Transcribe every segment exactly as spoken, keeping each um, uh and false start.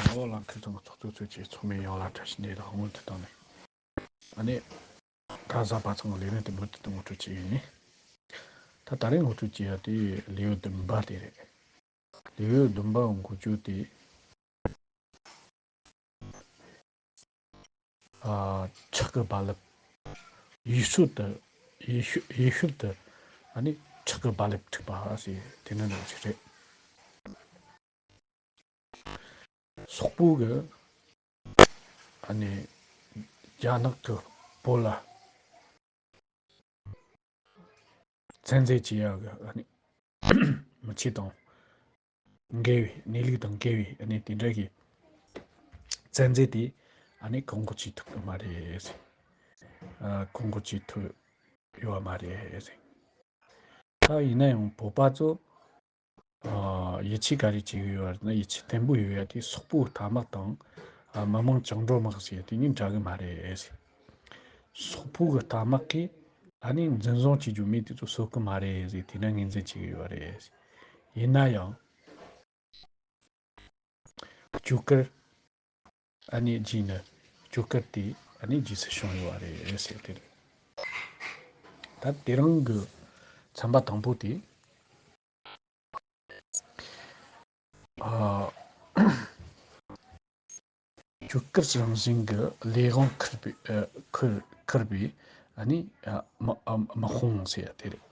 ཨོ་ལ་མཁར་ཚང་གི་ཚོགས་གཙོ་ཚོས་ཀྱི་ཚོགས་མི་ཡོངས་ལ་བཀྲ་ཤིས་བདེ་ལེགས་སྔོན་དུ་བཏང་ནས། ཨ་ནི། ག་ས་པ་ཚང་གི་ལས་རིམ་དེ་མུ་མཐུད་དུ་ངོ་སྤྲོད་བྱེད་ཡིན། ད་ད་རེས་ངོ་སྤྲོད་བྱེད་ཡ་དེ་ལེའུ་བདུན་པ་དེ་རེད། ལེའུ་བདུན་པ་འགོ་བརྗོད་དེ། ཨ། ཁྲག་གི་རྦ་རླབས། ཡེ་ཤུལ་དུ། ཡེ་ཤུལ། ཡེ་ཤུལ་དུ། ཨ་ནི་ཁྲག་གི་རྦ་རླབས་འཁྲིགས་པ་ཟེར་དེ་ནི་ནང་ཞིག་རེད། སོག་པོ་གི། ཨ་ནི། རྒྱ་ནག་གི་བོད་ལ། བཙན་འཛུལ་བྱེད་ཡག་གི་ཨ་ནི་མི་ཆོས་དང་འགལ་བའི། གནས་ལུགས་དང་འགལ་བའི་ཨ་ནི་དེ་འདྲ་གི་བཙན་འཛུལ་དེ་ཨ་ནི་བཀག་འགོག་བྱེད་ཐུབ་ཀྱི་མ་རེད། ཨ། བཀག་འགོག་བྱེད་ཐུབ་ཡོད་མ་རེད། ད་ཡིན་ན་ཡང་བོད་པ་ཚོ། ཨ། ཡིད་ཆེས་ག་རེ་བྱེད་ཀྱི་ཡོད་རེད་ན། ཡིད་ཆེས་བརྟན་པོ་ཡོད་ཡ་དེ་སོག་པོའི་རྟ་དམག་དང་། ཨ། མི་དམངས་བཅིངས་འགྲོལ་དམག་ཟེར་དེ་གཉིས་འདྲ་གི་མ་རེད། སོག་པོ་གི་རྟ་དམག་གིས་ཨ་ནི་འཛིན་བཟུང་བྱེད་རྒྱུ་མི་དེ་ཚོ་གསོད་གི་མ་རེད་ཟེར་དེ་འདྲ་ངོས་འཛིན་བྱེད་ཀྱི་ཡོད་རེད། ཡིན་ན་ཡང་། བཅོས་སྒར། ཨ་ནི་རྗེས་ནི། བཅོས་སྒར་དེ་ཨ་ནི་རྗེས་སུ་བྱུང་ཡོད་རེད་ཟེར་དེ་རེད། ད་དེ་རིང་གི་ཚན་པ་དང་པོ་དེ། ཨ། བཅོས་སྒར་རང་བཞིན་གྱི་ལས་དབང་ཁུར་བའི། ཨ། ཁུར་ཁུར་བའི་ཨ་ནི། ཨ། དམག་ཨ། དམག་དཔུང་ཟེར་ཡ་དེ་རེད།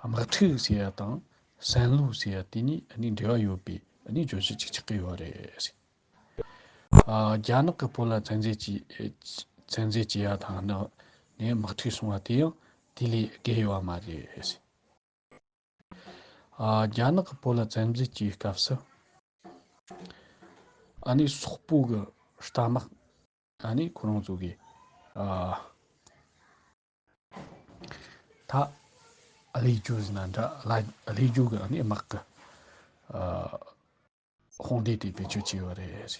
དམག་འཁྲུག་ཟེར་ཡ་དང་བསམ་བློ་ཟེར་ཡ་དེ་གཉིས་ཨ་ནི་འབྲེལ་བ་ཡོད་པའི་ཨ་ནི་བརྗོད་གཞི་ཅིག་ཆགས་ཀྱི་ཡོད་རེད། ཨ། རྒྱ་ནག་གིས་བོད་ལ་བཙན་འཛུལ་བྱས། བཙན་འཛུལ་བྱས་ཡ་དང་ནི་དམག་འཁྲུག་བྱུང་བ་དེ་ཡང་དེ་ལས་བརྒལ་ཡོད་པ་མ་རེད། ཨ། རྒྱ་ནག་གིས་བོད་ལ་བཙན་འཛུལ་གྱི་སྐབས་སུ། ཨ་ནི་སོག་པོ་གི་རྟ་དམག་ཨ་ནི་ཁོ་རང་ཚོ་གི། ཨ། ད་ཨ་ལས་རྒྱུ་ཟེར་ན་འདྲ། ཨ་ལས་རྒྱུ་གི་ཨ་ནི་དམག་གི། ཨ། དཔུང་སྡེ་དེ་བེད་སྤྱོད་བྱས་ཡོད་རེད།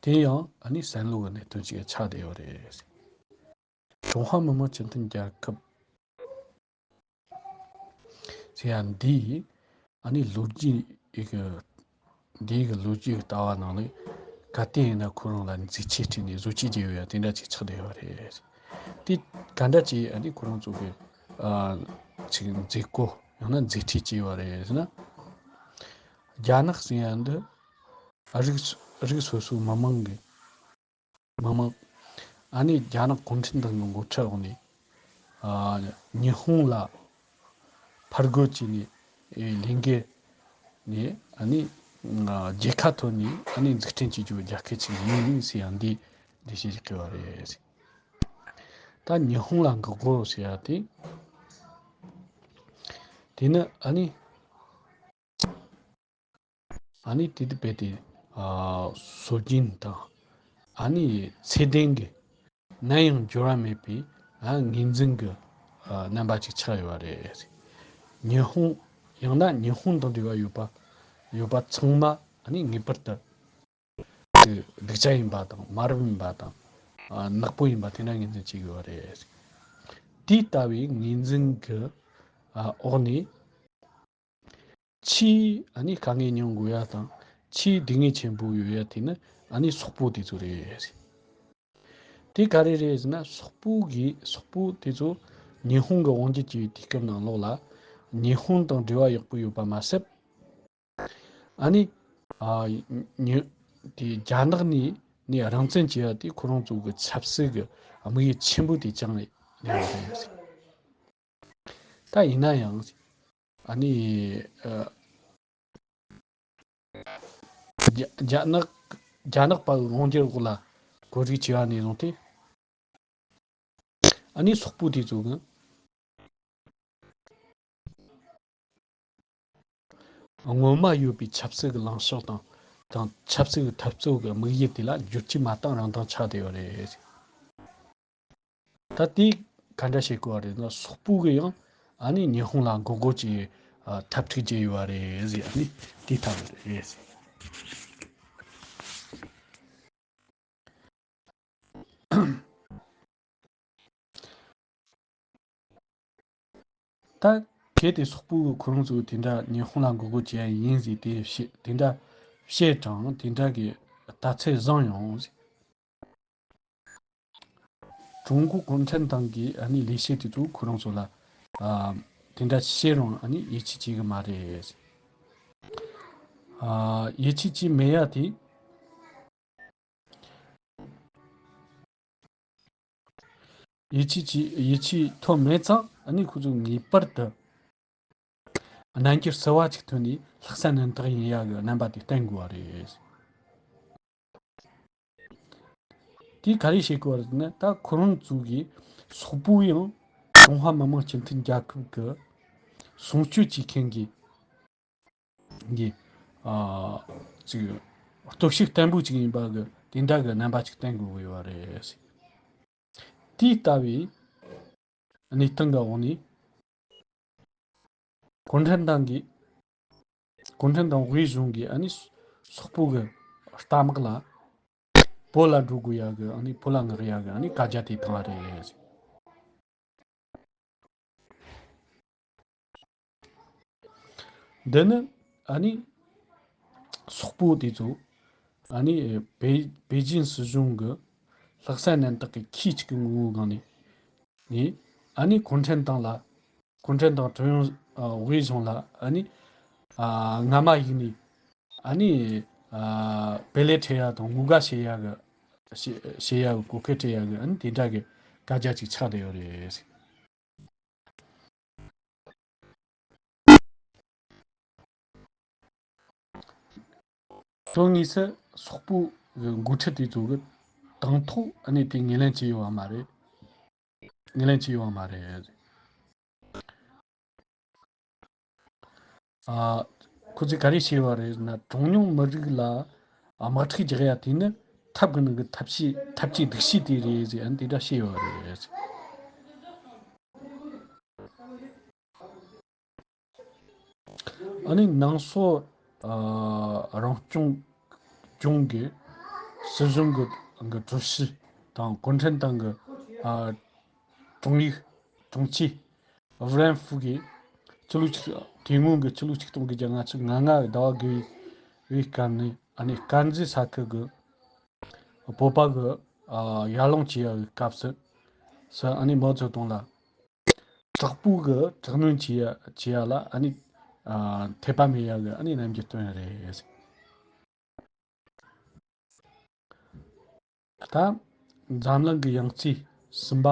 དེ་ཡང་ཨ་ནི་བསམ་བློ་གི་གནད་དོན་ཅིག་ཆགས་བསྡད་ཡོད་རེད། ཀྲུང་ཧྭ་མི་དམངས་སྤྱི་མཐུན་རྒྱལ་ཁབ་ཟེར་ཡ་འདི་ཨ་ནི་ལོ་རྒྱུས་ཀྱི། འདི་གི་ལོ་རྒྱུས་ཀྱི་ལྟ་བ་ནང་ནས་ག་དུས་ཡིན་ན་ཁོ་རང་ལ་མཛད་འཆར་བྲིས་ནས་བཟོ་བཅོས་བྱས་ཡོད་ཡ་དེ་འདྲ་ཅིག་ཆགས་བསྡད་ཡོད་རེད། དེ་ག་འདྲ་ཅིག་ཨ་ནི་ཁོ་རང་ཚོ་གི། ཨ། ཅིག་མཛད་སྒོ་ཡང་ན་མཛད་འཕྲིན་བྱས་ཡོད་རེད་ཟེར་ན། རྒྱ་ནག་ཟེར་ཡ་འདི་རིགས་རིགས་སོ་སོའི་མི་དམངས་ཀྱི། མི་དམངས། ཨ་ནི་རྒྱ་ནག་གུང་ཁྲན་ཏང་གི་འགོ་ཁྲིད་འོག་ནས། ཨ། ཉི་ཧོང་ལ་ཕར་རྒོལ་བྱས་ནས། ཨེ། ལས་འགུལ་ནས། ཨ་ནི། ཨ། རྒྱལ་ཁ་ཐོན་ནས་ཨ་ནི་འཛུགས་སྐྲུན་བྱེད་རྒྱུ་རྒྱལ་ཁབ་ཅིག་ཡིན་ཟེར་ཡ་འདི་འགྲེལ་བཤད་ཞིག་བསྐུར་བ་རེད། ད་ཉི་ཧོང་ལ་འགོག་རྒོལ་ཟེར་ཡ་དེ། དེ་ནི་ཨ་ནི། ཨ་ནི་དེ་དུ་བས་ཏེ། ཨ། སྲོལ་རྒྱུན་དང་། ཨ་ནི་ཚད་ལྡན་གྱི་ནམ་ཡང་འགྱུར་བ་མེད་པའི། ཨ། ངོས་འཛིན་གྱི། ཨ། རྣམ་པ་ཅིག་ཆགས་ཡོད་པ་རེད། ཉི་ཧོང་། ཡང་ན་ཉི་ཧོང་དང་འབྲེལ་བ་ཡོད་པ། ཡོད་པ་ཚང་མ་ཨ་ནི་ངེས་པར་དུ་སྡུག་ཅག་ཡིན་པ་དང་། དམའ་རིམ་ཡིན་པ་དང་། ཨ། ནག་པོ་ཡིན་པ་དེ་འདྲ་ངོས་འཛིན་བྱེད་དགོས་པ་རེད། དེ་ལྟ་བུའི་ངོས་འཛིན་གྱི། ཨ། འོག་ནས། ཆེས་ཨ་ནི་དཀའ་ངལ་མྱོང་དགོས་ཡ་དང་། ཆེས་སྡུག་བསྔལ་ཆེན་པོ་ཡོད་ཡ་དེ་ནི་ཨ་ནི་སོག་པོ་དེ་ཚོ་རེད། དེ་ག་རེ་རེད་ཟེར་ན། སོག་པོ་གི། སོག་པོ་དེ་ཚོ་ཉི་ཧོང་གི་དབང་སྒྱུར་བྱས་པའི་དུས་སྐབས་ནང་ལོགས་ལ། ཉི་ཧོང་དང་འབྲེལ་བ་ཡག་པོ་ཡོད་པ་མ་ཟད། ཨ་ནི། ཨ། ཉི། དེ་རྒྱ་ནག་ནས་ནས་རང་བཙན་བྱས་པ་དེ་ཁོ་རང་ཚོ་གི་ཆབ་སྲིད་ཀྱི་དམིགས་ཡུལ་ཆེན་པོ་དེ་བཅངས་ནས་ཡོད་རེད། ད་ཡིན་ན་ཡང་། ཨ་ནི། ཨ། རྒྱ། རྒྱ་ནག་རྒྱ་ནག་པ་དབང་སྒྱུར་འོག་ལ་བཀོད་སྒྲིག་བྱས་པ་ནས་བཟུང་སྟེ། ཨ་ནི་སོག་པོ་དེ་ཚོ་གི་སྔོན་མ་ཡོད་པའི་ཆབ་སྲིད་ཀྱི་ལངས་ཕྱོགས་དང་། དང་ཆབ་སྲིད་ཀྱི་འཐབ་རྩོད་ཀྱི་དམིགས་ཡུལ་དེ་ལ་འགྱུར་བཅོས་མ་བཏང་རིང་ཐུང་ཆགས་བསྡད་ཡོད་རེད། ད་དེ་ག་འདྲ་བྱེད་དགོས་པ་རེད་ན། སོག་པོ་གིས་ཡང་ཨ་ནི་ཉི་ཧོང་ལ་འགོག་རྒོལ་གྱི། ཨ། འཐབ་འཁྲུག་བྱས་ཡོད་པ་རེད་ཟེར། ཨ་ནི་དེ་ལྟ་བུ་རེད། ད་གལ་ཏེ་སོག་པོ་གིས་ཁོ་རང་ཚོ་དེ་འདྲ་ཉི་ཧོང་ལ་འགོག་རྒོལ་བྱེད་ཡ་ཡིན་ཟེར་དེ་བཤད། དེ་འདྲ་ བཤད་གྲངས་དེ་འདྲ་གི་ལྟ་ཚུལ་བཟང་ཡོང་། ཀྲུང་གོ་གུང་ཁྲན་ཏང་གི་ཨ་ནི་ལས་བྱེད་དེ་ཚོ་ཁོ་རང་ཚོ་ལ་ཨ་དེ་འདྲ་བྱེད་རུང་ཨ་ནི་ཡིད་ཆེས་བྱེད་གི་མ་རེད། ཨ་ཡིད་ཆེས་བྱེད་མེད་ཡ་དེ། ཡིད་ཆེས་ཀྱི་ཡིད་ཆེས་ཐོབ་མེད་ཙང་ཨ་ནི་ཁོ་ཚོ་ངེས་པར་དུ་རྣམ་འགྱུར་གསར་བ་ཅིག་ཐོན་ནས་ལྷག་བསམ་རྣམ་དག་ཡིན་ཡག་གི་རྣམ་པ་དེ་བསྟན་དགོས་པ་རེད། དེས་ག་རེ་བྱེད་དགོས་པ་རེད་ཟེར་ན། ད་ཁོ་རང་ཚོ་གི་སོག་པོ་ཡང་ཀྲུང་ཧྭ་མི་དམངས་སྤྱི་མཐུན་རྒྱལ་ཁབ་ཀྱི་སྲུང་སྐྱོབ་བྱེད་མཁན་གྱི་གི་ཨ་ཅིག་སྟོབས་ཤུགས་བརྟན་པོ་ཅིག་ཡིན་པ་གི་དེ་འདྲ་གི་རྣམ་པ་ཅིག་བསྟན་དགོས་ཀྱི་ཡོད་རེད། དེ་ལྟ་བུའི་གནས་སྟངས་ཀྱི་འོག་ནས་གུང་ཁྲན་ཏང་གི་གུང་ཁྲན་ཏང་དབུས་གཞུང་གིས་ཨ་ནི་སོག་པོ་གི་རྟ་དམག་ལ་བོད་ལ་འགྲོ་དགོས་ཡག་གི་ཨ་ནི་བོད་ལ་མངགས་ཡག་གི་ཨ་ནི་བཀའ་རྒྱ་དེ་བཏང་བ་རེད། འདི་ནི་ཨ་ནི་སོག་པོ་དེ་ཚོ་ཨ་ནི་པེ་པེ་ཅིན་སྲིད་གཞུང་གི་ལྷག་བསམ་རྣམ་དག་གི་ཁྱི་གཅིག་གི་ངོ་བོའི་སྒང་ནས་ནི་ཨ་ནི་གུང་ཁྲན་ཏང་ལ་གུང་ཁྲན་ཏང་ཀྲུང་དབྱང་ཨ་དབུས་གཞུང་ལ་ཨ་ནི་ཨ་རྔ་མ་བཞག་ནས་ཨ་ནི་ཨ་བེད་ལེ་ཁྲིད་ཡག་དང་ངུ་དགའ་བྱེད་ཡག་གི་བྱེད་བྱེད་ཡག་གི་གོ་སྐབས་སྤྲད་ཡག་གི་ཨ་ནི་དེ་འདྲ་གི་བཀའ་རྒྱ་ཅིག་ཆགས་བསྡད་ཡོད་རེད། དོན་དངོས་སུ་སོག་པོ་གི་འགོ་ཁྲིད་དེ་ཚོ་གི་དང་ཐོག་ཨ་ནི་དེ་ངོས་ལེན་བྱས་ཡོད་པ་མ་རེད། ངོས་ལེན་བྱས་ཡོད་པ་མ་རེད། ཨ་ཁོ་ཚོས་ག་རེ་བྱས་པ་རེད་ཟེར་ན། གྲངས་ཉུང་མི་རིགས་ལ་དམག་འཁྲུག་རྒྱག་ཡ་དེ་ནི་ཐབས་ཀྱི་ནང་གི་ཐབས་ཤེས་ཐབས་ཀྱི་སྡུག་ཤོས་དེ་རེད་ཟེར་ཨ་ནི་དེ་འདྲ་བཤད་ཡོད་རེད། ཨ་ནི་ནང་སོག་ཨ་རང་སྐྱོང་ལྗོངས་ཀྱི་སྲིད་གཞུང་གི་གི་ཀྲུའུ་ཞི་དང་གུང་ཁྲན་ཏང་གི་ཨ་དྲུང་ཡིག་དྲུང་ཆེ་ཝུ་ལན་ཧྥུ་གིས་ཕྱི་ལོ་ཆིག་དེ་སྔོན་གྱི་ཕྱི་ལོ་ཆིག་སྟོང་དགུ་བརྒྱ་ལྔ་བཅུ་ང་ལྔ་ཟླ་བ་དགུ་བའི་སྐབས་ནས་ཨ་ནི་དཀར་མཛེས་ས་ཁུལ་གྱི་བོད་པ་གི་ཨ་ཡར་ལངས་བྱེད་ཡག་གི་སྐབས་སུ་སུ་ཨ་ནི་མའོ་ཙེ་ཏུང་ལ་དྲག་པོ་གི་དྲག་གནོན་བྱེད་ཡ་བྱེད་ཡ་ལ་ཨ་ནི་ཨ་འཐད་པ་མེད་ཡག་གི་ཨ་ནི་རྣམ་འགྱུར་སྟོན་ཡ་རེད། ད་འཛམ་གླིང་གི་ཡང་རྩེ་གསུམ་པ་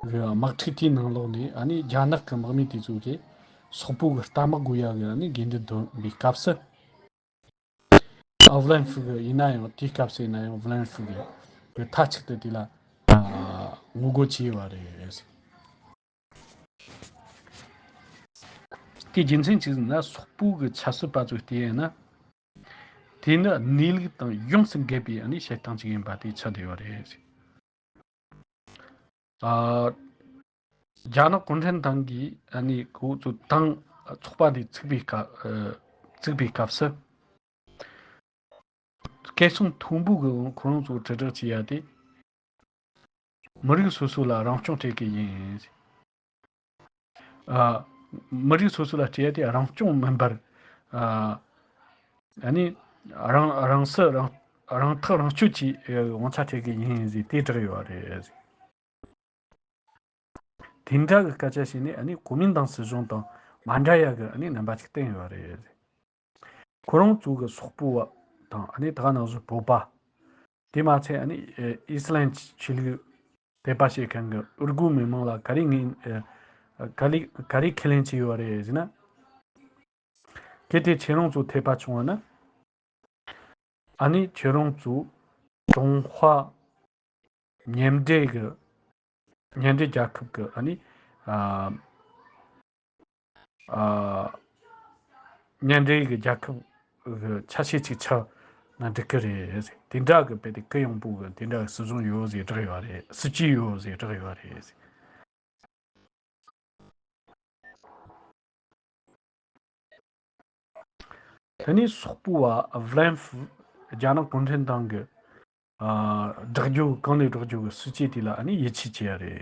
གི་དམག་འཁྲུག་དེའི་ནང་ལོགས་ནས་ཨ་ནི་རྒྱ་ནག་གི་དམག་མི་དེ་ཚོ་གིས་སོག་པོ་གི་རྟ་དམག་དགོས་ཡག་གི་ཨ་ནི་དགོས་འདུན་འདོན་པའི་སྐབས་སུ། ཨ་ཝུ་ལན་ཧྥུ་གི་ཡིན་ན་ཡང་དེའི་སྐབས་སུ་ཡིན་ན་ཡང་ཝུ་ལན་ཧྥུ་གི་གི་མཐའ་གཅིག་ཏུ་དེ་ལ་ཨ་ངོ་རྒོལ་བྱས་ཡོད་རེད། དེའི་རྒྱུ་མཚན་གཅིག་ཟེར་ན། སོག་པོ་གི་ཆབ་སྲིད་པ་ཚོས་བལྟས་ན། དེ་ནི་གནས་ལུགས་དང་ཡོངས་སུ་འགལ་བའི་ཨ་ནི་བྱེད་སྟངས་ཅིག་ཡིན་པ་དེ་ཆགས་བསྡད་ཡོད་རེད། ཨ་རྒྱ་ནག་གུང་ཁྲན་ཏང་གིས་ཨ་ནི་ཁོ་ཚོ་ཏང་ཚོགས་པ་འདི་བཙུགས་པའི་སྐབས་ཨ་བཙུགས་པའི་སྐབས་སུ། སྐད་གསང་མཐོན་པོ་གི་ཁོ་རང་ཚོ་དྲིལ་བསྒྲགས་བྱེད་ཡ་དེ། མི་རིགས་སོ་སོ་ལ་རང་སྐྱོང་སྤྲད་གི་ཡིན། ཨ་མི་རིགས་སོ་སོ་ལ་སྤྲད་ཡ་དེ་རང་སྐྱོང་མིན་པར། ཨ་ཨ་ནི་རང་རང་སྲིད་རང་རང་ཐག་རང་གཅོད་ཀྱི་དབང་ཆ་སྤྲད་གི་ཡིན་ཟེར་དེ་བསྒྲགས་ཡོད་རེད། དེ་འདྲ་གི་སྐད་ཆ་བཤད་ནས་ཨ་ནི་གོ་མིན་ཏང་སྲིད་གཞུང་དང་མ་འདྲ་ཡ་གི་ཨ་ནི་རྣམ་པ་ཅིག་བསྟན་ཡོད་རེད། ཁོ་རང་ཚོ་གི་སོག་པོ་བ་དང་ཨ་ནི་ད་ག་ནང་བཞིན་བོད་པ། དེ་མ་ཚད་ཨ་ནི་ཨི་སི་ལན་ཆོས་ལུགས་དད་པ་བྱེད་མཁན་གྱི་འུར་རྒོད་མི་མང་ལ་ག་རེ་ངན་ག་རེ་ག་རེ་ཁས་ལེན་བྱས་ཡོད་རེད་ཟེར་ན། གལ་ཏེ་ཁྱེད་རང་ཚོ་དད་པ་བྱུང་བ་ན། ཨ་ནི་ཁྱེད་རང་ཚོ་ཀྲུང་ཧྭ་མཉམ་འབྲེལ་གི་མཉམ་འབྲེལ་རྒྱལ་ཁབ་ཀྱི་ཨ་ནི་ཨ་ཨ་མཉམ་འབྲེལ་གྱི་རྒྱལ་ཁབ་ཀྱི་ཆ་ཤས་ཅིག་ཆགས་ན་འགྲིག་གི་རེད། དེ་འདྲ་གི་དཔེ་དེ་གུ་ཡངས་པོ་གི་དེ་འདྲ་གི་སྲིད་གཞུང་ཡོད་ཟེར་བསྒྲགས་ཡོད་རེད། སྲིད་ཇུས་ཡོད་ཟེར་བསྒྲགས་ཡོད་རེད། དེ་ནས་སོག་པོ་བ་ཝུ་ལན་ཧྥུ་རྒྱ་ནག་གུང་ཁྲན་ཏང་གི་ཨ་བསྒྲགས་རྒྱུ་གང་ནས་བསྒྲགས་རྒྱུ་གི་སྲིད་ཇུས་དེ་ལ་ཨ་ནི་ཡིད་ཆེས་བྱེད་ཡ་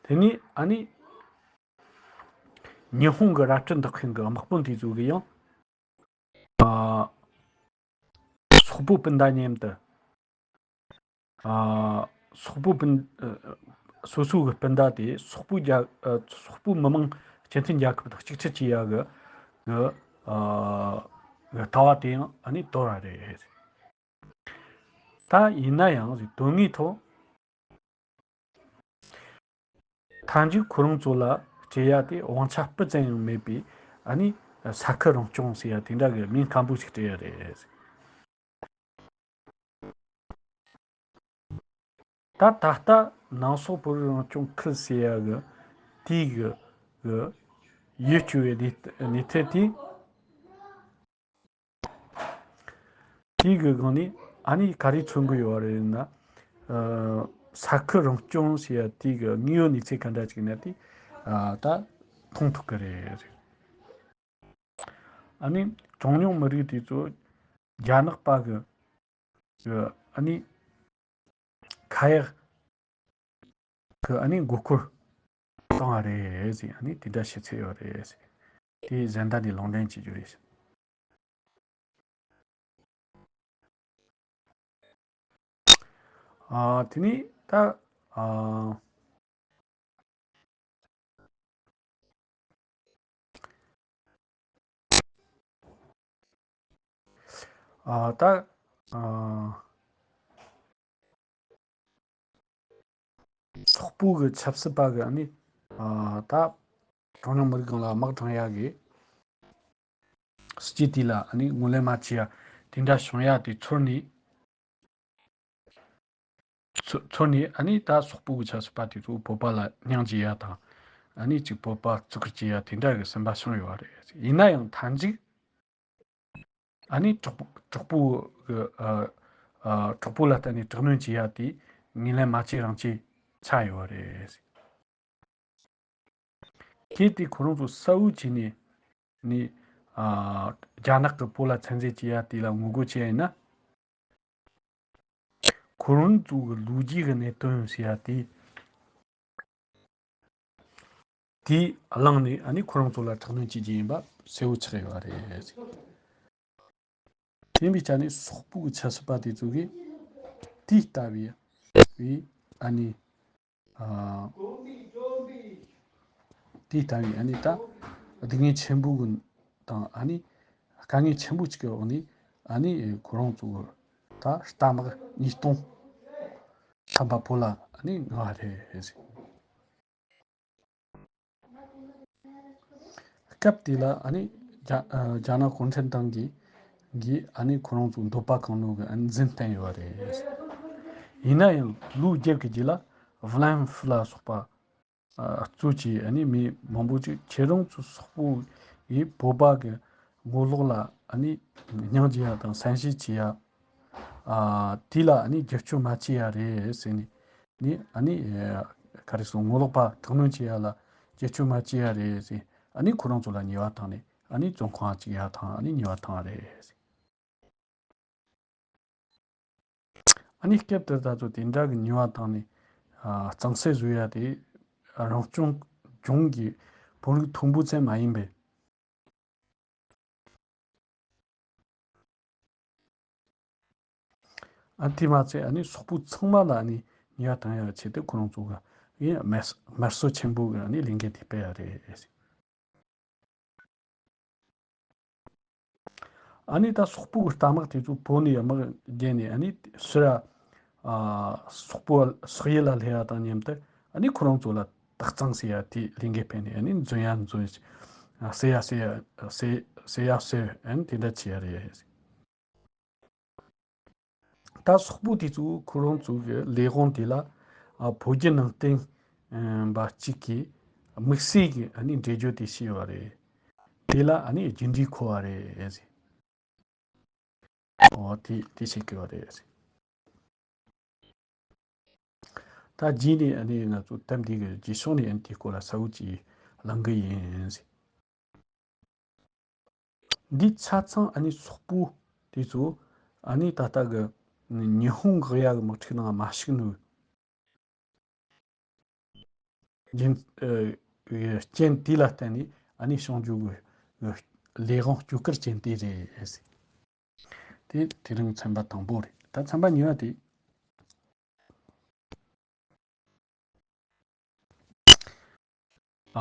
རེད། དེ་ནས་ཨ་ནི་ཉི་ཧོང་གི་རལ་གྲི་འདེགས་མཁན་གྱི་དམག་དཔོན་དེ་ཚོ་གིས་ཡང་ཨ། སོག་པོ་སྤུན་ཟླ་མཉམ་དུ། ཨ། སོག་པོ་སྤུན། ཨ། སོ་སོ་གི་སྤུན་ཟླ་དེ་སོག་པོའི་རྒྱལ། ཨ། སོག་པོའི་མི་དམངས་སྤྱི་མཐུན་རྒྱལ་ཁབ་དང་གཅིག་གྱུར་བྱེད་ཡ་གི། གི། ཨ། གི་ལྟ་བ་དེ་ཡང་ཨ་ནི་དོར་བ་རེད། ད་ཡིན་ན་ཡང་དོན་དངོས་ཐོག་མཐའ་མཇུག་ཁོ་རང་ཚོ་ལ་སྤྲད་ཡ་དེ་དབང་ཆ་སྤུ་ཙམ་ཡང་མེད་པའི་ཨ་ནི་ས་ཁུལ་རང་སྐྱོང་ཟེར་ཡ་དེ་འདྲ་གི་མིང་སྐམ་པོ་ཞིག་སྤྲད་ཡ་རེད། ད་ད་ལྟ་ནང་སོག་བོད་རིགས་རང་སྐྱོང་ཁུལ་ཟེར་ཡ་གི་དེའི་གི་གི་ཡུལ་སྐྱོང་བའི་གནས་གནས་ཚུལ་དེ། དེའི་གི་སྒང་ནས་ཨ་ནི་ག་རེ་མཚོན་གི་ཡོད་རེད་ན། ཨ། ས་ཁུལ་རང་སྐྱོང་ཟེར་ཡ་དེའི་གི་དངོས་ཡོད་གནས་ཚུལ་ག་འདྲ་ཅིག་ན་དེ། ཨ། ད་མཐོང་ཐུབ་གི་རེད། ཨ་ནི་གྲངས་ཉུང་མི་རིགས་དེ་ཚོ་རྒྱ་ནག་པ་གི་གི་ཨ་ནི་ཁ་ཡག་གི་ཨ་ནི་མགོ་སྐོར་བཏང་བ་རེད་ཟེར། ཨ་ནི་དེ་འདྲ་བཤད་ཚོད་ཡོད་རེད་ཟེར། དེ་གཞན་དག་ནས་ལུང་འདྲེན་བྱེད་རྒྱུ་རེད། ཨ། དེ་ནས་ད། ཨ། ཨ། ད། ཨ། སོག་པོ་གི་ཆབ་སྲིད་པ་གི་ཨ་ནི། ཨ། ད་གྲངས་ཉུང་མི་རིགས་སྒང་ལ་དམག་དྲངས་ཡག་གི་སྲིད་ཇུས་དེ་ལ་ཨ་ནི་ངོས་ལེན་མ་བྱས་ཡ་དེ་འདྲ་བྱུང་ཡ་དེ་ཚོར་ནས། ཚོ་ཚོར་ནས་ཨ་ནི་ད་སོག་པོ་གི་ཆབ་སྲིད་པ་དེ་ཚོ་བོད་པ་ལ་སྙིང་རྗེ་ཡ་དང་། ཨ་ནི་ཅིག་བོད་པ་བརྩི་བཀུར་བྱེད་ཡ་དེ་འདྲ་གི་སེམས་པ་བྱུང་ཡོད་རེད། ཡིན་ན་ཡང་མཐའ་མཇུག་ཨ་ནི་གྲོགས་པོ་གྲོགས་པོ་གི། ཨ། ཨ། གྲོགས་པོ་ལ་བརྟེན་ནས་དྲག་གནོན་བྱེད་ཡ་དེ་ངོས་ལེན་མ་བྱས་རང་བྱས་ཆགས་ཡོད་རེད། གལ་ཏེ་ཁོ་རང་ཚོ་གསལ་བོ་བྱས་ནས་ནི། ཨ། རྒྱ་ནག་གི་བོད་ལ་བཙན་འཛུལ་བྱེད་ཡ་དེ་ལ་ངོ་རྒོལ་བྱེད་ཡ་ཡིན་ན། ཁོ་རང་ཚོ་གི་ལོ་རྒྱུས་ཀྱི་གནད་དོན་ཟེར་ཡ་དེ། དེ་བླངས་ནས་ཨ་ནི་ཁོ་རང་ཚོ་ལ་དྲག་གནོན་བྱེད་ཀྱི་ཡིན་པ་གསལ་བོ་ཆགས་ཡོད་རེད། དེ་ཡིན་པའི་ཆ་ནས་སོག་པོ་གི་ཆབ་སྲིད་པ་དེ་ཚོ་གིས་དེ་ལྟ་བུའི་བའི་ཨ་ནི། ཨ། དེ་ལྟ་བུའི་ཨ་ནི་ད་སྡུག་བསྔལ་ཆེན་པོ་གི་དང་ཨ་ནི་དཀའ་ངལ་ཆེན་པོ་ཅིག་གི་འོག་ནས་ཨ་ནི་ཁོ་རང་ཚོ་གི་ད་རྟ་དམག་ཉིས་སྟོང་ཐམ་པ་བོད་ལ་ཨ་ནི་མངགས་པ་རེད་ཟེར། སྐབས་དེ་ལ་ཨ་ནི་རྒྱ་ཨ་རྒྱ་ནག་གུང་ཁྲན་ཏང་གིས་གིས་ཨ་ནི་ཁོ་རང་ཚོའི་འདོད་པ་གང་ནོ་གི་ཨ་ནི་འཛིན་བསྟན་ཡོད་པ་རེད། ཡིན་ན་ཡང་ལོ་བརྒྱད་ཀྱི་རྗེས་ལ་ཝུ་ལན་ཧྥུ་ལ་སོགས་པ་ཨ་གཙོས་ཀྱི་ཨ་ནི་མི་མང་པོ་ཅིག་ཁྱེད་རང་ཚོ་སོག་པོ་ཡིས་བོད་པ་གི་ངོ་ལོག་ལ་ཨ་ནི་སྙིང་རྗེ་ཡ་དང་བསམ་ཤེས་བྱེད་ཡ། ཨ། དེ་ལ་ཨ་ནི་རྒྱབ་སྐྱོར་མ་བྱེད་ཡ་རེད་ཟེར་ནས་ནི་ཨ་ནི་ག་རེ་ཟེར། ངོ་ལོག་པ་དྲག་གནོན་བྱེད་ཡ་ལ་རྒྱབ་སྐྱོར་མ་བྱེད་ཡ་རེད་ཟེར། ཨ་ནི་ཁོ་རང་ཚོ་ལ་ཉེས་པ་བཏང་ནས་ཨ་ནི་བཙོན་ཁང་བཅུག་ཡ་དང་ཨ་ནི་ཉེས་པ་བཏང་བ་རེད་ཟེར། ཨ་ནི་སྐབས་དེར་ད་ཚོ་དེ་འདྲ་གི་ཉེས་པ་བཏང་ནས་ཨ་གཙང་སེལ་བཟོ་ཡ་དེ་རང་སྐྱོང་ལྗོངས་ཀྱི་བོད་རིགས་མཐོན་པོ་ཙམ་མ་ཡིན་པའི། ཨ། དེ་མ་ཚད་ཨ་ནི་སོག་པོ་ཚང་མ་ལ་ཨ་ནི་ཉེས་པ་བཏང་ཡག་ཆེད་དུ་ཁོ་རང་ཚོ་གི་ཨེ་དམར་དམར་གསོད་ཆེན་པོ་གི་ཨ་ནི་ལས་འགུལ་དེ་སྤེལ་ཡ་རེད། ཨ་ནི་ད་སོག་པོ་གི་རྟ་དམག་དེ་ཚོ་བོད་ནས་དམག་བརྒྱབ་ནས་ཨ་ནི་ཕྱིར་ར་ཨ་སོག་པོ་སོག་ཡུལ་ལ་སླེབས་ཡ་དང་མཉམ་དུ་ཨ་ནི་ཁོ་རང་ཚོ་ལ་དག་གཙང་ཟེར་ཡ་དེ་ལས་འགུལ་སྤེལ་ནས་ཨ་ནི་འཛིན་ཡ་འཛིན། ཟེར་ཡ་ཟེར་ཡ་ཟེར་ཟེར་ཡ་ཟེར་ཨ་ནི་དེ་འདྲ་བྱེད་ཡ་རེད། ད་སོག་པོ་དེ་ཚོ་ཁོ་རང་ཚོ་གི་ལས་དབང་དེ་ལ་ཨ་བོད་བརྒྱུད་ནང་བསྟན་ཨ་པ་གཅིག་གིས་དམིགས་བསལ་གྱི་ཨ་ནི་འགྲེལ་བརྗོད་དེ་བྱས་ཡོད་རེད། དེ་ལ་ཨ་ནི་རྒྱུ་འབྲས་འཁོར་བ་རེད་ཟེར། ཨོ་དེ་དེ་བྱེད་དགོས་པ་རེད་ཟེར། ད་རྗེས་ནས་ཨ་ནི་ང་ཚོ་དེབ་འདི་གི་རྗེས་ཕྱོགས་ནས་ཨ་ནི་དེའི་སྐོར་ལ་གསལ་བོ་ཅིག་གླེང་གི་ཡིན་ཟེར། འདི་ཆ་ཚང་ཨ་ནི་སོག་པོ་དེ་ཚོ་ཨ་ནི་ད་ལྟ་གི་ཉི་ཧོང་གི་ཡ་གི་དམག་འཁྲུག་ནང་མ་ཞུགས་ནོ། རྒྱུན་ཨ་རྐྱེན་དེ་ལ་བརྟེན་ནས་ཨ་ནི་བྱུང་རྒྱུ་གི་གི་ལས་དབང་སྐྱོ་གར་ཅན་དེ་རེད། དེ་དེ་རིང་ཚན་པ་དང་པོ་རེད། ད་ཚན་པ་གཉིས་པ་དེ། ཨ།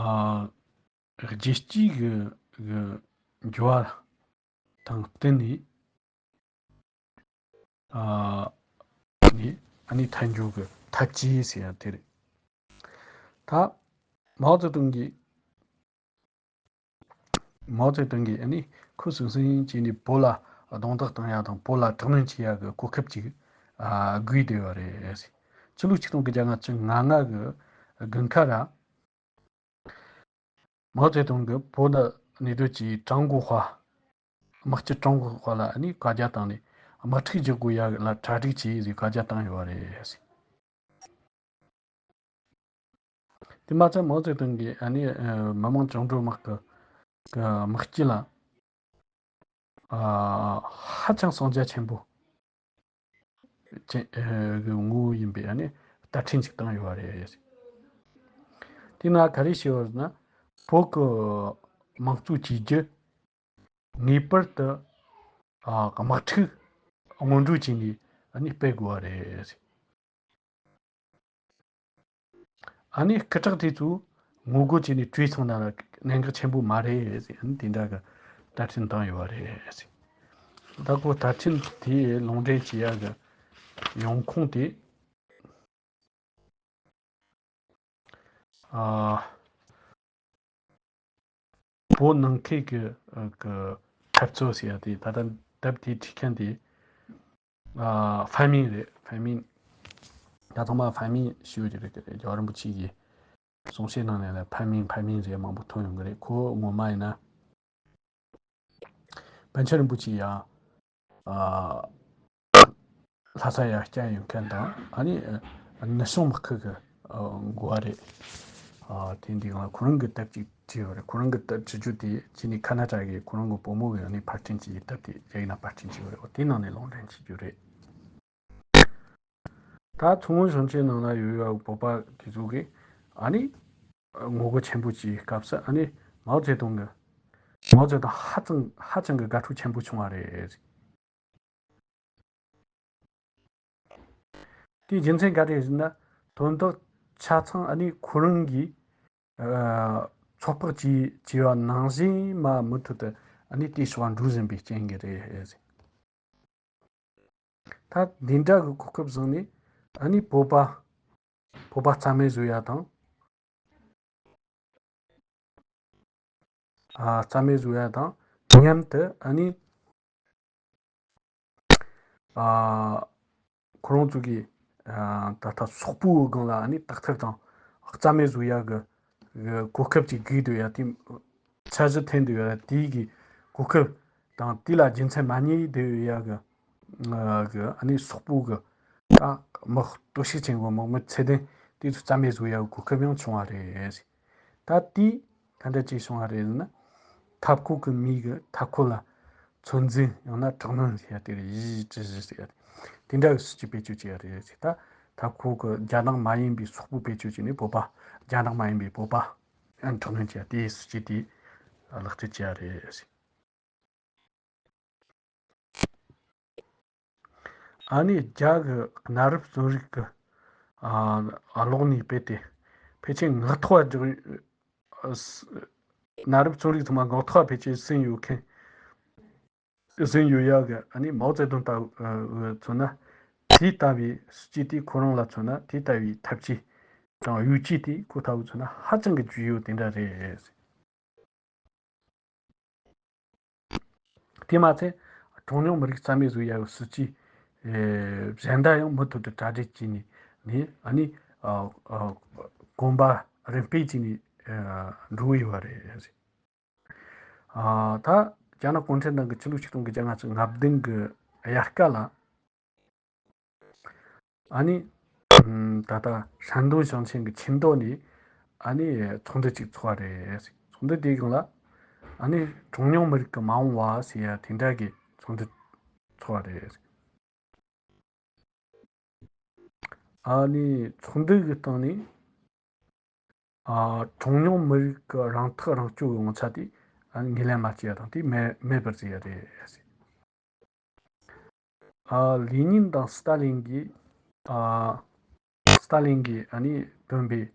རྒྱལ་སྤྱིའི་གི་གི་འགྱུར་བ་དང་བསྟུན་ནས། ཨ་ནི་ཨ་ནི་ཐལ་འགྱུར་གི་འཐབ་ཇུས་ཟེར་ཡ་དེ་རེད། ད་མའོ་ཙེ་ཏུང་གིས། མའོ་ཙེ་ཏུང་གིས་ཨ་ནི་ཁུ་སིམ་སིམ་བྱས་ནས་བོད་ལ་རྡུང་རྡེག་བཏང་ཡ་དང་བོད་ལ་དྲག་གནོན་བྱེད་ཡ་གི་གོ་སྐབས་ཅིག་ཨ་བགོས་བསྡད་ཡོད་རེད། ཕྱི་ལོ་ཆིག་སྟོང་དགུ་བརྒྱ་ལྔ་བཅུ་ང་ལྔ་གི་དགུན་ཁ་ར། མའོ་ཙེ་ཏུང་གིས་བོད་ནང་གནས་སྡོད་ཀྱི་ཀྲུང་གོ་དཔའ། དམག་སྤྱི་ཀྲུང་གོ་དཔའ་ལ་ཨ་ནི་བཀའ་རྒྱ་བཏང་ནས་དམག་འཁྲུག་རྒྱག་དགོས་ཡ་ལ་གྲ་སྒྲིག་བྱས་ཟེར་བཀའ་རྒྱ་བཏང་ཡོད་རེད། དེ་མ་ཚད་མའོ་ཙེ་ཏུང་གིས་ཨ་ནི་ཨ་མི་དམངས་བཅིངས་འགྲོལ་དམག་གི་གི་དམག་སྤྱི་ལ་ཨ་ཧ་ཅང་གསང་རྒྱ་ཆེན་པོ་ཅན་ཨ་གི་ངོ་བོ་ཡིན་པའི་ཨ་ནི་བརྡ་འཕྲིན་ཅིག་བཏང་ཡོད་པ་རེད། དེ་ན་ག་རེ་བྱས་པ་ཟེར་ན། བོད་ཀྱི་དམངས་གཙོ་བཅོས་བསྒྱུར་ངེས་པར་དུ་ཨ་དམག་འཁྲུག་སྔོན་འགྲོ་བྱས་ནས་ཨ་ནི་སྤེལ་དགོས་པ་རེད། ཨ་ནི་སྐུ་དྲག་དེ་ཚོ་ངོ་རྒོལ་བྱས་ནས་བྲོས་སོང་ན་གནད་འགག་ཆེན་པོ་མ་རེད་ཟེར། ཨ་ནི་དེ་འདྲ་གི་བརྡ་འཕྲིན་བཏང་ཡོད་པ་རེད། ད་ཁོ་བརྡ་འཕྲིན་དེ་ལུང་འདྲེན་བྱེད་ཡ་གི་ཡོང་ཁུངས་དེ། ཨ། བོད་ནང་ཁུལ་གྱི་ཨ་གི་འཐབ་རྩོད་ཟེར་ཡ་དེ་ད་ལྟ་དེབ་དེ་བྲིས་མཁན་དེ་ཨ་ཧྥ་མིན་རེད། ཧྥ་མིན། ད་ཐོག་མ་ཧྥ་མིན་ཞུ་རྒྱུ་རེད། རྒྱལ་བ་རིན་པོ་ཆེ་གིས་གསུང་བཤད་གནང་ནས་ལ་ཧྥ་མིན་ཧྥ་མིན་ཟེར་མང་པོ་ཐོན་ཡོང་གི་རེད། ཁོ་ངོ་མ་ཡིན་ན་པཎ་ཆེན་རིན་པོ་ཆེ་ཡང་ཨ་ལྷ་ས་ཡར་བསྐྱལ་ཡོད་མཁན་དང་ཨ་ནི་ཨ་ནུབ་བྱང་མི་ཁུལ་གྱི་ཨ་འགོ་བ་རེད། ཨ་དེ་འདི་སྒང་ལ་ཁོ་རང་གི་དེབ་ཅིག་བྲིས་ཡོད་རེད། ཁོ་རང་གི་དེབ་བྲིས་རྒྱུ་དེ་ཅི་ནས་ཁ་ན་ཏ་གི་ཁོ་རང་གི་བུ་མོ་གི་ཨ་ནི་ཕར་སྐྲུན་བྱས་ཡི་དེབ་དེ་རྒྱ་ཡིག་ནང་ཕར་སྐྲུན་བྱས་ཡོད་རེད། འོ་དེ་ནང་ནས་ལུང་འདྲེན་བྱེད་རྒྱུ་རེད། ད་མཚོ་སྔོན་ཞིང་ཆེན་ནང་ལ་ཡོད་ཡ་བོད་པ་དེ་ཚོ་གིས་ཨ་ནི་ངོ་རྒོལ་ཆེན་པོ་བྱས་སྐབས་སུ་ཨ་ནི་མའོ་ཙེ་ཏུང་གི་མའོ་ཙེ་ཏུང་ཧ་ཅང་ཧ་ཅང་གི་དགའ་སྤྲོ་ཆེན་པོ་བྱུང་བ་རེད། དེའི་རྒྱུ་མཚན་ག་རེ་ཟེར་ན། དོན་དག་ཆ་ཚང་ཨ་ནི་ཁོ་རང་གིས་ཨ་ཚོད་དཔག་བྱས་བྱས་པ་ནང་བཞིན་མ་མུ་མཐུད་དུ་ཨ་ནི་དེའི་ཕྱོགས་འགྲོ་བཞིན་པའི་རྐྱེན་གྱིས་རེད། ད་འདི་འདྲ་གི་གོ་སྐབས་བཟུང་ནས་ཨ་ནི་བོད་པ་བོད་པ་རྩ་མེད་བཟོ་ཡ་དང་། ཨ་རྩ་མེད་བཟོ་ཡ་དང་མཉམ་དུ་ཨ་ནི་ཨ་ཁོ་རང་ཚོ་གི་ཨ་ད་ལྟ་སོག་པོའི་སྒང་ལ་ཨ་ནི་དག་ཐེར་དང་རྩ་མེད་བཟོ་ཡ་གི་གི་གོ་སྐབས་ཅིག་བརྒལ་འདུག་ཡ། དེ་འཆར་གཞི་འཐེན་འདུག་ཡ། དེའི་གི་གོ་སྐབས་དང་དེ་ལ་རྒྱུ་མཚན་མ་རྙེད་འདུག་ཡ་གི་ཨ་གི་ཨ་ནི་སོག་པོ་གི་ད་དམག་སྟོབས་ཤུགས་ཆེན་པོ་དམག་མི་ཚད་ལྡན་དེ་ཚོ་རྩ་མེད་བཟོ་ཡ་གི་གོ་སྐབས་ཡང་བྱུང་བ་རེད། ད་དེས་ག་འདྲ་ཅིག་བྱུང་བ་རེད་ཟེར་ན། འཐབ་ཁོག་གི་མི་གི་འཐབ་ཁོག་ལ་ཚོད་འཛིན་ཡང་ན་དྲག་གནོན་ཟེར་ཡ་དེ་རེད། ཡིད་ཀྱི་གཞི་ཟེར་ཡ་དེ་འདྲ་གི་སྲིད་ཇུས་བེད་སྤྱོད་བྱས་ཡ་རེད་ཟེར། ད་འཐབ་ཁོག་གི་རྒྱ་ནག་མ་ཡིན་པའི་སོག་པོ་བེད་སྤྱོད་བྱས་ནས་བོད་པ་རྒྱ་ནག་མ་ཡིན་པའི་བོད་པ་ཡང་དྲག་གནོན་བྱས་ཡ་དེའི་སྲིད་ཇུས་དེ་ལག་བསྟར་བྱས་ཡ་རེད་ཟེར། ཨ་ནི་རྒྱ་གི་གནའ་རབས་རྩོམ་རིག་གི་ཨ་ཀློག་ནས་སྤེལ་ཏེ་ཕལ་ཆེར་ངག་ཐོག་ཨ་གནའ་རབས་རྩོམ་རིག་ཚང་མ་ངག་ཐོག་ཕལ་ཆེར་ཟིན་ཡོད་མཁན། ཟིན་ཡོད་ཡག་གི་ཨ་ནི་མའོ་ཙེ་ཏུང་ལྟ་བུ་མཚོན་ན། དེ་ལྟ་བུའི་སྲིད་ཇུས་དེ་ཁོ་རང་ལ་མཚོན་ན། དེ་ལྟ་བུའི་འཐབ་ཇུས་དང་ཡོ་བྱད་དེ་ཁོ་ལྟ་བུ་མཚོན་ན་ཧ་ཅང་གི་ཇུས་ཡོད་དེ་འདྲ་རེད། དེ་མ་ཚད་གྲངས་ཉུང་མི་རིགས་རྩ་མེད་བཟོ་ཡག་གི་སྲིད་ཇུས་ཨེ་གཞན་དག་ཡང་མུ་མཐུད་དུ་གྲ་སྒྲིག་བྱས་ནས་ནི་ཨ་ནི་ཨ་ཨ་གོམ་པ་རིམ་སྤེལ་བྱས་ནས་ཨ་འགྲོ་གི་ཡོད་པ་རེད། ཨ་ད་རྒྱ་ནག་གུང་ཁྲན་ཏང་གི་ཕྱི་ལོ་ཆིག་སྟོང་དགུ་བརྒྱ་ལྔ་བཅུ་ང་བདུན་གི་དབྱར་ཁ་ལ། ཨ་ནི་ཨམ་ད་ལྟ་ཧྲན་ཏུང་ཞིང་ཆེན་གྱི་ཆིང་ཏོ་ནས་ཨ་ནི་ཚོགས་འདུ་ཅིག་ཚོགས་པ་རེད། ཚོགས་འདུ་དེའི་སྒང་ལ་ཨ་ནི་གྲངས་ཉུང་མི་རིགས་ཀྱི་མ་འོངས་པ་ཟེར་ཡ་དེ་འདྲ་གི་ཚོགས་འདུ་ཚོགས་པ་རེད། ཨ་ནི་ཚོགས་འདུ་གི་སྟེང་ནས་ ཨ། གྲངས་ཉུང་མི་རིགས་ཀྱི་རང་ཐག་རང་གཅོད་ཀྱི་ངོ་ཚ་དེ། ཨ། ངོས་ལེན་མ་བྱས་པ་དང་དེ་མེད་མེད་པར་བཟོས་ཡ་རེད། ཨ། ལེ་ཉིན་དང་སྟ་ལིན་གྱིས། ཨ། སྟ་ལིན་གྱིས་ཨ་ནི་བཏོན་པའི།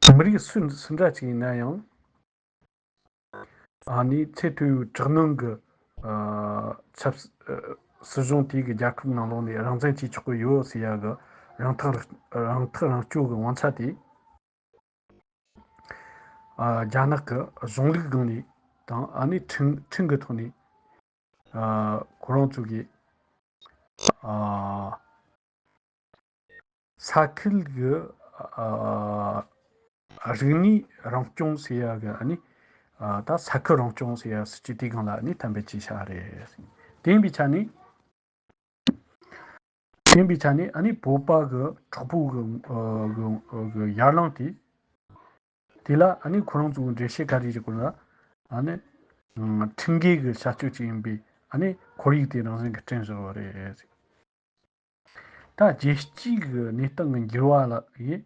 ཨ། མི་རིགས་སུ་སུ་འདྲ་ཅིག་ཡིན་ན་ཡང་། ཨ་ནི་ཚད་མཐོ་བའི་དྲག་གནོན་གྱི། ཨ། ཆབ་སྲིད། ཨ། སྲིད་གཞུང་དེ་གི་རྒྱལ་ཁབ་ནང་ལོགས་ནས་རང་བཙན་བྱེད་ཆོག་གི་ཡོད་ཟེར་ཡ་གི་རང་ཐག་རང་ཐག་རང་གཅོད་ཀྱི་ངོ་ཚ་དེ། ཨ། རྒྱ་ནག་གི་གཞུང་ལུགས་སྒང་ནས་དང་། ཨ་ནི་ཁྲིམས་ཁྲིམས་ཀྱི་ཐོག་ནས། ཨ། ཁོ་རང་ཚོ་གི། ཨ། ས་ཁུལ་གྱི། ཨ། རིག་གནས་རང་སྐྱོང་ཟེར་ཡ་གི། ཨ་ནི། ཨ། ད་ས་ཁུལ་རང་སྐྱོང་ཟེར་ཡ་སྲིད་ཇུས་དེའི་སྒང་ལ་ཨ་ནི་གཏན་འབེབས་བྱས་བཞག་རེད། དེ་ཡིན་པའི་ཆ་ནས། དེ་ཡིན་པའི་ཆ་ནས་ཨ་ནི་བོད་པ་གི་གྲོགས་པོ་གི། ཨ། གི་གི་ཡར་ལངས་དེ། དེ་ལ་ཨ་ནི་ཁོ་རང་ཚོའི་འགྲེལ་བཤད་ག་རེ་ཞིག་དགོས་ན། ཨ་ནི། ཨ། ཁྲིམས་འགལ་གྱི་བྱ་སྤྱོད་ཅིག་ཡིན་པས། ཨ་ནི་ཁོར་ཡུག་དེ་རང་བཞིན་གྱིས་བསྐྲུན་བཞག་པ་རེད། ད་རྒྱལ་སྤྱིའི་གནས་སྟངས་ཀྱི་འགྱུར་བ་ལ་ཡིན།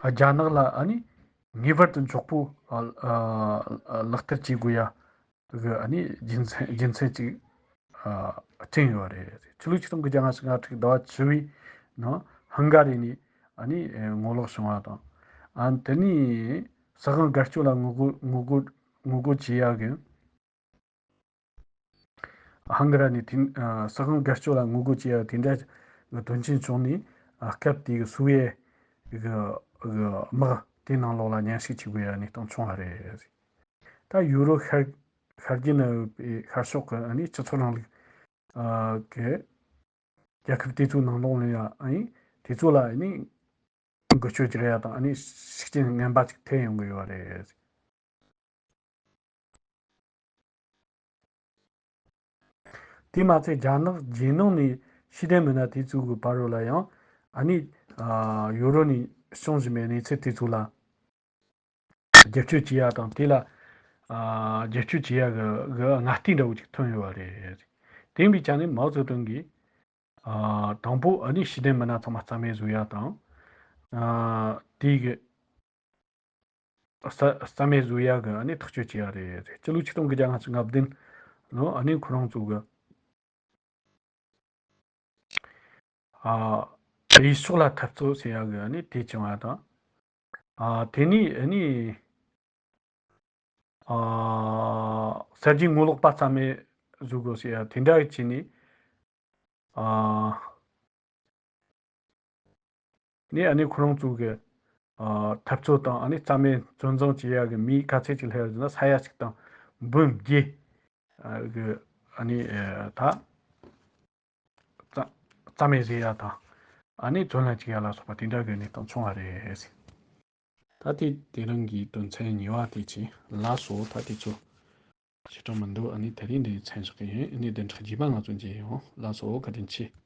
རྒྱ་ནག་ལ་ཨ་ནི་ངེས་པར་དུ་མགྱོགས་པོ། ཨ། ཨ། ལག་བསྟར་བྱེད་དགོས་ཡ་གི་ཨ་ནི་རྒྱུ་མཚན་རྒྱུ་མཚན་ཅིག་ཨ། བསྐྲུན་ཡོད་རེད། ཕྱི་ལོ་ཆིག་སྟོང་དགུ་བརྒྱ་ལྔ་བཅུ་ང་དྲུག་ཟླ་བ་བཅུ་པའི་ནང་ཧང་ག་རི་ནས་ཨ་ནི་ངོ་ལོག་བྱུང་བ་དང་། ཨ། དེ་ནས་སྲིད་དབང་སྒེར་གཅོད་ལ་ངོ་རྒོལ་ངོ་རྒོལ་ངོ་རྒོལ་བྱེད་ཡ་གི། ཧང་ག་ར་ནས་དེ། ཨ། སྲིད་དབང་སྒེར་གཅོད་ལ་ངོ་རྒོལ་བྱེད་ཡ་དེ་འདྲ་གི་དོན་རྐྱེན་བྱུང་ནས། ཨ། སྐབས་དེའི་སུ་ཝེ་གི་གི་དམག་དེ་ནང་ལོགས་ལ་མཉམ་ཞུགས་བྱེད་དགོས་ཡ་གནས་སྟངས་བྱུང་བ་རེད། ད་ཡུ་རོབ་ཤར་ཤར་རྒྱུད་ན་ཡོད་པའི་ཤར་ཕྱོགས་ཀྱི་ཨ་ནི་སྤྱི་ཚོགས་རིང་ལུགས། ཨ། གི་རྒྱལ་ཁབ་དེ་ཚོའི་ནང་ལོགས་ལ་ཡ། ཨ་ནི་དེ་ཚོ་ལ་ཨ་ནི་འགུལ་སྐྱོད་རྒྱག་ཡ་དང་། ཨ་ནི་ཤུགས་རྐྱེན་ངན་པ་ཅིག་ཐེབས་ཡོང་གི་ཡོད་རེད། དེ་མ་ཚད་རྒྱ་ནག་རྒྱལ་ནང་ནས་ཤེས་ལྡན་མི་སྣ་དེ་ཚོ་གི་བར་རུ་ལ་ཡང་། ཨ་ནི། ཨ། ཡུ་རོབ་ནས་བྱུང་བཞིན་པའི་གནས་ཚུལ་དེ་ཚོ་ལ་བསྒྱུར་བཅོས་བྱེད་ཡ་དང་། དེ་ལ། ཨ། བསྒྱུར་བཅོས་བྱེད་ཡ་གི་གི་ངར་གཏད་འདྲ་བོ་ཅིག་ཐོན་ཡོད་པ་རེད། དེ་ཡིན་པའི་ཆ་ནས་མའོ་ཙེ་ཏུང་གིས། ཨ། དང་པོ་ཨ་ནི་ཤེས་ལྡན་མི་སྣ་ཚང་མ་རྩ་མེད་བཟོ་ཡ་དང་། ཨ། དེ་གི་རྩ་རྩ་མེད་བཟོ་ཡ་གི་ཨ་ནི་ཐག་གཅོད་བྱས་ཡ་རེད། སྤྱི་ལོ་ཆིག་སྟོང་དགུ་བརྒྱ་ལྔ་བཅུ་ང་བདུན་ལོ། ཨ་ནི་ཁོ་རང་ཚོ་གི། ཨ། གཡས་ཕྱོགས་ལ་འཐབ་རྩོད་ཟེར་ཡ་གི་ཨ་ནི་དེ་བྱུང་བ་དང་། ཨ། དེ་ནས་ཨ་ནི། ཨ། གསར་བརྗེའི་ངོ་ལོག་པ་རྩ་མེད་བཟོ་དགོས་ཟེར་ཡ་དེ་འདྲ་བྱས་ནས། ཨ། ནས་ཨ་ནི་ཁོ་རང་ཚོ་གི། ཨ། འཐབ་རྩོད་དང་། ཨ་ནི་རྩ་མེད་བཙོན་བཟུང་བྱེད་ཡ་གི་མི་ག་ཚད་ཅིག་སླེབས་ཡོད་ཟེར་ན། ས་ཡ་གཅིག་དང་འབུམ་བརྒྱད། ཨ། གི་ཨ་ནི། ཨ། ད་རྩ་རྩ་མེད་བཟོ་ཡ་དང་། ཨ་ནི་བཙོན་ལ་བཅུག་ཡ་ལ་སོགས་པ་དེ་འདྲ་གི་གནས་སྟངས་བྱུང་བ་རེད། ད་དེ་དེ་རིང་གི་དོན་ཚན་གཉིས་པ་དེ་བྱས། ལགས་སོ། ད་དེ་ཚོ་ཞེ་དྲག་མི་འདུག་ཨ་ནི་དེ་རིང་འདི་མཚམས་བཞག་གི་ཡིན། ཨ་ནི་བདུན་ཕྲག་རྗེས་མ་ང་ཚོ་མཇལ་ཡོང་། ལགས་སོ། བཀའ་དྲིན་ཆེ།